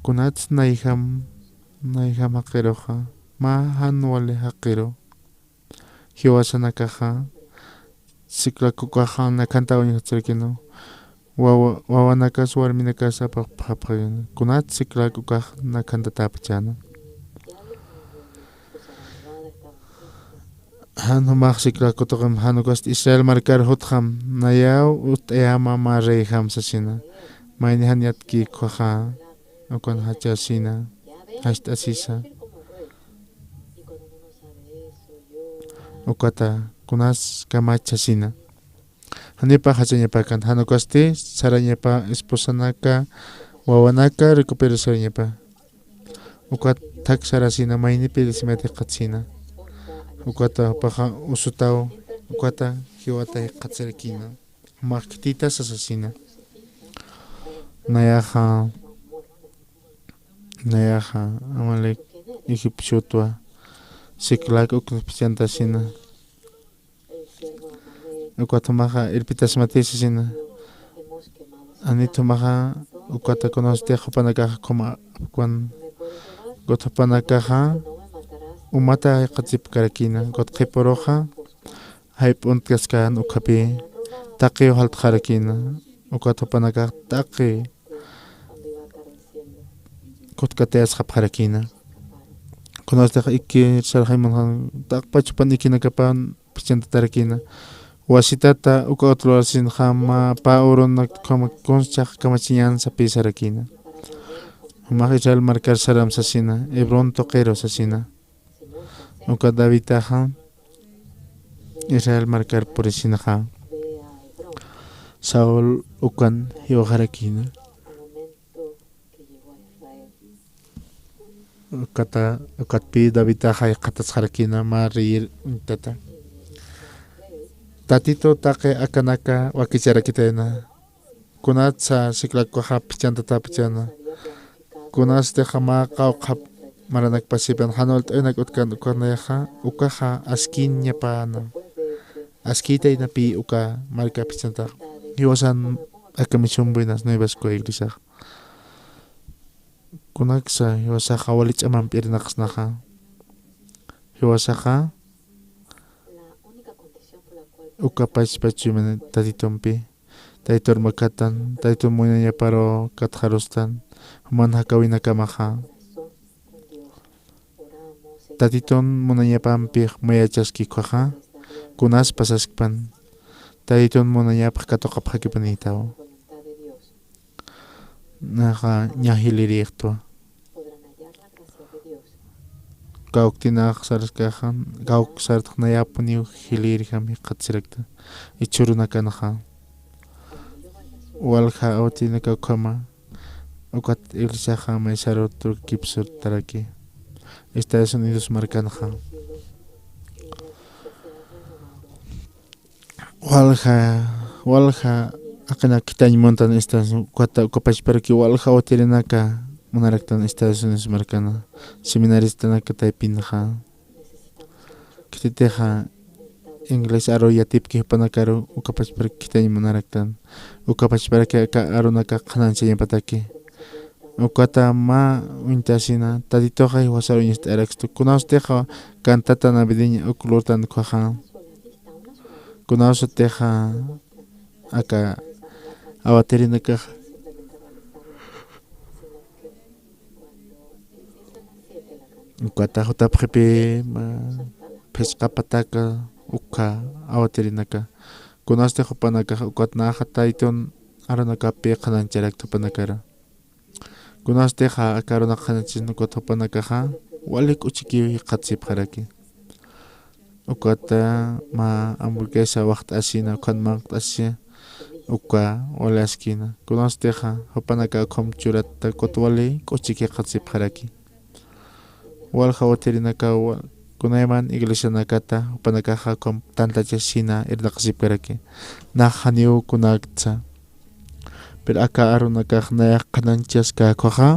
Kunats nayjam, nayjam jaqiruxa, mä jan wali jaqiru. Jiwasanakaxa, siklak ukaxa nakhanta uñjatsirakïna. Wawa-, wawanakas, warminakas apapxapxarakïna. Kunats siklak ukax nakhanta täpachäna. Jan jumax siklak utuqim, jan ukasti Israel markar jutxam, nayaw utt'ayäma mä reyjam sasina. Mayni jan yatki ukaxa, ukan jachasina, jacht'asisa. Ukata kunas kamachasina. Janipa jachañapakan, jan ukasti sarañapa esposanaka, wawanaka recuperasarañapa. Ukat thak sarasina, maynipi decimati jikxatsina. Ukata jupaxa usutaw, ukata jiwata jikxatsirakïna. Jumax khitita sasasina. Nayaxa, nayaxa Amalek egipcio utwa, siklak uk phichhantasina. Ukat jumaxa irpitasmati sasina. Janit jumaxa ukata kunasti jupanakax ukhama apkwan. Ukat jupanakaxa umata jikxatsipkarakïna. Ukat qhipuruxa jayp'untkaskän ukhapi taqiw jaltxarakïna. Ukat jupanakax taqi kutkatayasxapxarakïna. Kunastix ikir sarxay munxan, taqpach jupan ikinakapan phichhantatarakïna. Wasitata uka otro lado sasinxa mä pä urunak ukhama kunschaq kamachiñan sapïsarakïna. Jumax Israel markar saram sasina, Hebrón tuqiru sasina. Uka Davidaxa Israel markar purisinxa, Saúl ukan jiwaxarakïna. Ukata, ukatpï Davidaxa jikxatasxarakïna mä reyir uñtata. Tatitu taqi akanaka wakicharakitayna. Kunatsa siklak ukaxa phichhantatapachäna. Kunasti ukhama qawqha maranakpasipan, jan walt'awinak utkan uka nayaxa, ukaxa askiñapäna. Askïtaynapï uka marka phichhantax. Jiwasan aka Misión Buenas Nuevas uka iglesiax. Kunaksa jiwasaxa wali ch'amampi irnaqsnaxa. Jiwasaxa uka pachpach chuyman Tatitumpi, Tatitur makatan, Tatitun munañaparu katxarustan, juman jakäwinakamaxa. Tatitun munañapampix mayachaski ukaxa, kunas pasaskpan, Tatitun munañapx katuqapxakipanïtaw. Naxa ña jilirïxtwa. Kawktinax sarskaxan, kawk sartx nayapuniw jilïrjam jikxatsirakta. Jichhürunakanxa. Walja awtinaka ukhama. Ukat iglesiaxa maysaru turkipsurtaraki Estados Unidos markanxa. Walja, walja aqina khithañ muntan Estados Unidos, ukata ukapachparaki walja awatirinaka munaraktan Estados Unidos markana, seminaristanaka taypinxa. Khititixa inglés aru yatipki jupanakaru ukapachparaki khithañ munaraktan. Ukapachparaki aka arunaka qhanañchañapataki. Ukata mä uñtasina, Tatituxa jiwasaru uñast'arakstu. Kunawstixa cantata navideña uk lurtan ukhaxa. Kunawstixa aka awatirinakaxa. Ukata jutapxipi mä phisqa pataka ukha awatirinaka. Kunasti jupanakaxa ukat naxa Tatitun arunakapi qhanañcharakta jupanakara. Kunastixa aka arunak qhanañchasina ukat jupanakaxa wali k'uchikiw jikxatasipxaraki. Ukata mä hamburguesa waxt'asina, ukhan manq't'asina, uka wali askina. Kunastixa jupanaka ukham churata ukat wali k'uchiki jikxatasipxaraki. Walja awatirinaka wa-, kunayman iglesianakata jupanakaxa ukham tantachasina irnaqasipkaraki. Nax janiw kunaktsa. Pero aka arunakax nayax qhanañchaskäkwaxa,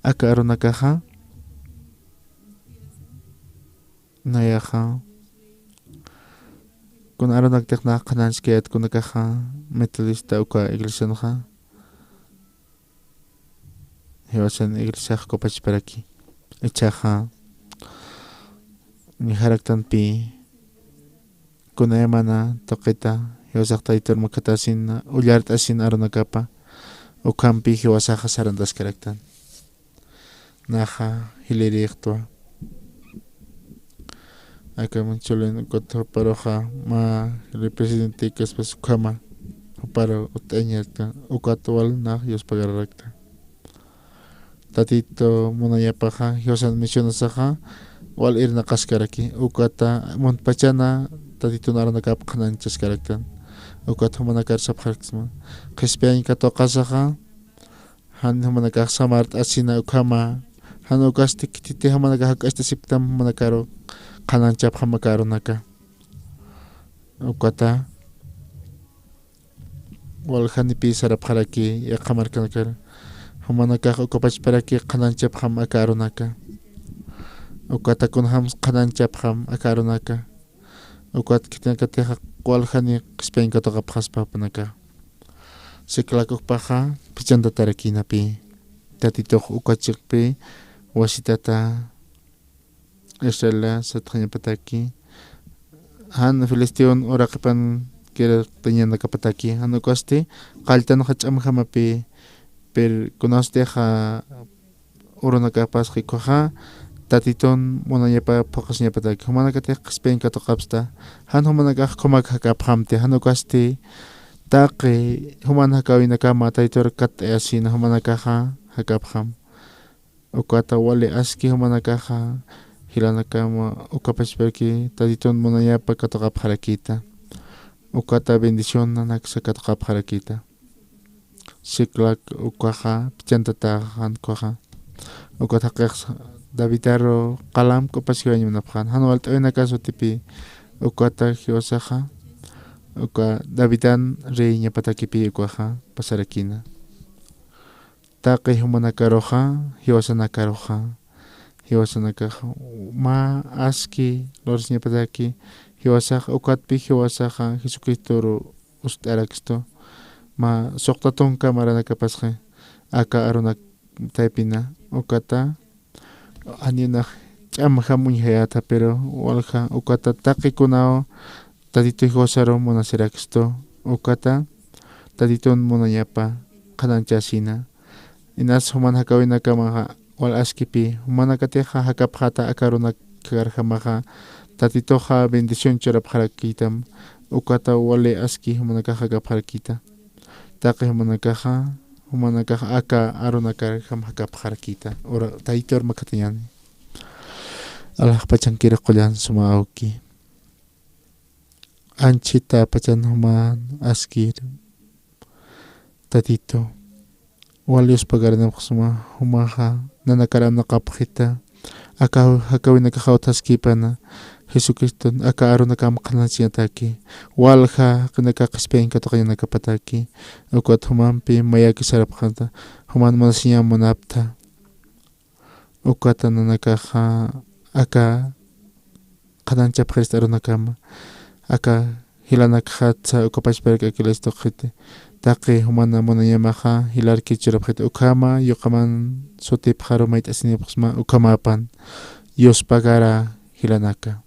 aka arunakaxa nayaxa, kuna arunaktix nax qhanañchkayät kunakaxa, Metodista uka iglesianxa, jiwasan iglesiax ukapachparaki. Ichhaxa nijaraktanpi, kunaymana tuqita jiwasax Tayitur makhatasina, ullart'asina arunakapa, ukhampi jiwasaxa sarantaskaraktan. Naxa jilirïxtwa. Aka Munchulin ukat juparuxa mä presidente kaspas ukhama juparu utt'añarakta, ukat wal nax yuspagararakta. Tatitu munayapaxa, jiwasan misionasaxa wal irnaqaskaraki, ukata muntpachana Tatitun arunakap qhanañchaskaraktan. Ukat jumanakar sapxaraksma. Qhispiyañ katuqasaxa, jan jumanakax samart'asina ukhama, jan ukasti khititi jumanakax jak'acht'asipktam jumanakaru qhanañchapxam aka arunaka. Ukata wal janipï sarapxaraki yaqha markanakar, jumanakax ukapachparaki qhanañchapxam aka arunaka. Ukata kunjams qhanañchapxam aka arunaka. Ukat khitinakatixa wal jani qhispiyañ katuqapxaspa jupanaka. Siklak ukpaxa phichhan tatarakïnapï. Tatitux uka chiqpi wasitata Israela satxañapataki. Jan filisteon uraqipankiratañanakapataki. Jan ukasti qalltanxa ch'amjamapï, pero kunastixa urunakapas jikxaxa, Tatitun munañapa phuqasiñapataki. Jumanakatix qhispiyañ katuqapxsta. Jan jumanakax ukhamak jakapxamti. Jan ukasti taqi juman jakäwinakama Tayitur katt'ayasina jumanakaxa jakapxam. Ukata wali aski jumanakaxa jilanakama ukapachparaki Tatitun munañapa katuqapxarakïta. Ukata bendicionanaksa katuqapxarakïta. Siklak ukwaxa phichhan tataxa jan ukwaxa. Ukat jaqix Davidaru qalam k'upaskiwañ munapxän. Jan walt'äwinakas utipï ukata jiwasaxa, uka Davidan reyñapatakipï ukwaxa pasarakïna. Taqi jumanakaruxa, jiwasanakaruxa, jiwasanakax mä aski lurasiñapataki, jiwasax ukatpï jiwasaxa Jesucristoru uñast'arakstu, mä suxta tunka maranakapasxi, aka arunak taypina, ukata janiw nax ch'amjam uñjayäta, pero walja ukata taqi kunaw Tatitu jiwasaru munasirakstu, ukata Tatitun munañapa qhanañchasina. Inas juman jakäwinakamaxa wal askipï, jumanakatixa jakapxäta aka arunakarjamaxa, Tatituxa bendición churapxarakïtam, ukata wali aski jumanakax jakapxarakïta. Taqi jumanakaxa, jumanakax aka arunakarjam jakapxarakïta. Ura, Tayitur makhatayani. Alaxpachankir qullan suma awki. Anchhita pachan juman askir Tatitu. Wal yuspagaranipxsma jumaxa nanakar amnaqapxita. Aka jakawinakaxa utjaskipana jesucriston aka arunakam qhanañataki. Walja qinaka qhispiyañ katuqañanakapataki. Ukat jumampi mayaki sarapxata. Juman munasiñam munapta. Ukata nanakaxa aka qhanañchapxirista arunakama. Aka jilanakxatsa ukapachparak akilista tuqiti. Taqi jumana munañamaxa jilarki churapxiti ukhama yuqaman sutipxaru mayt'asinipxsma ukhamapan. Yuspagara jilanaka.